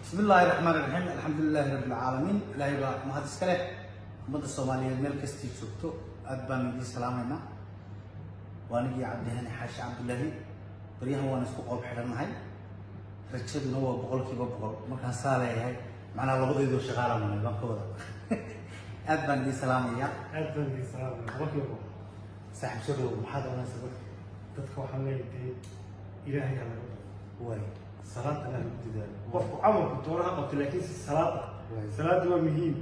Bismi illaahi raxmaan raxiim, alxamdu lilaahi rabbi alcaalamiin. Ilaahay baa mahad iska leh. Ummadda Soomaaliyeed meel kastii joogto, aad baanu idiin salaamaynaa. Waa anigii Cabdihani Xaashi Cabdulaahi. Baryahan waan isku qoob xidhannahay, rajaduna waa 100%. Markaan saa leeyahay, macnaha labadoydoo shaqaalaan nahay baan ka wada. Aad baan idiin salaamayaa. Aad baan idin salaamaya, 100%. Saaxiib, soo dhawow. Maxaad oranaysaa dadka? Dadka waxaan leeyahay, dee Ilaahay ha laga baqo. Salaadana ha lagu dadaalo. Qofku camalku doono ha qabto, laakiin si salaada, salaada waa muhiim.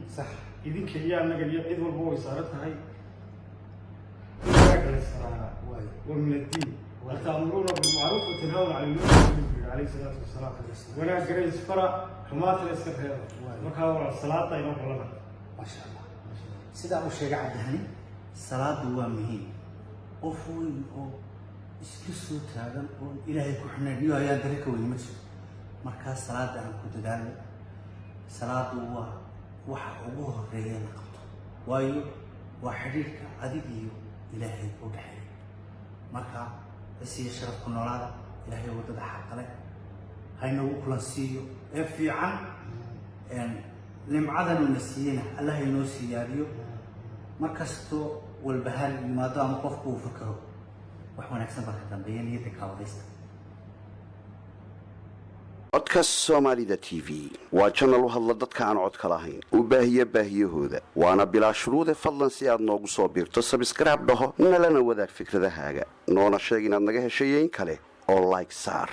Idinka iyo annaga iyo cid walba way saaran tahay in wanaagga la isfaraa. Waa min addiin. Ata'muruuna bilmacruuf wa tanhawna cani lmunkar, nabigu yidhi calayhi salaatu wasalaam. Wanaaggana isfara, xumaantana iska reeba. Markaa walaal, salaada inoo balana. Maasha Allah, sidaa uu sheegay Cabdihani, salaadu waa muhiim. Qof weyn oo iska soo taagan oo Ilaahay ku xidhnayn iyo ayaan dare ka weyni ma jiro. Markaa salaada aan ku dadaalno. Salaadu waa waxa ugu horeeya la qabto, waayo waa xidhiidhka adig iyo Ilaahay u dhexeeya. Marka cisiyo sharaf ku noolaada. Ilaahay waddada xaqale haynagu kulan siiyo ee fiican. Nimcadanuna siiyena Allah inoo siyaadiyo. Mar kastoo walbahaar yimaado ama qofku uu fakero, wax wanaagsan baa ka dambeeya. Niyadda kaawadaysta. Codka Soomaalida TV waa channel u hadla dadka aan codka lahayn, u baahiya baahiyahooda, waana bilaa shuruude. Fadlan si aad noogu soo biirto, subscribe dhaho, nalana wadaag fikradahaaga, noona sheeg inaad naga heshay in kale, oo like saar.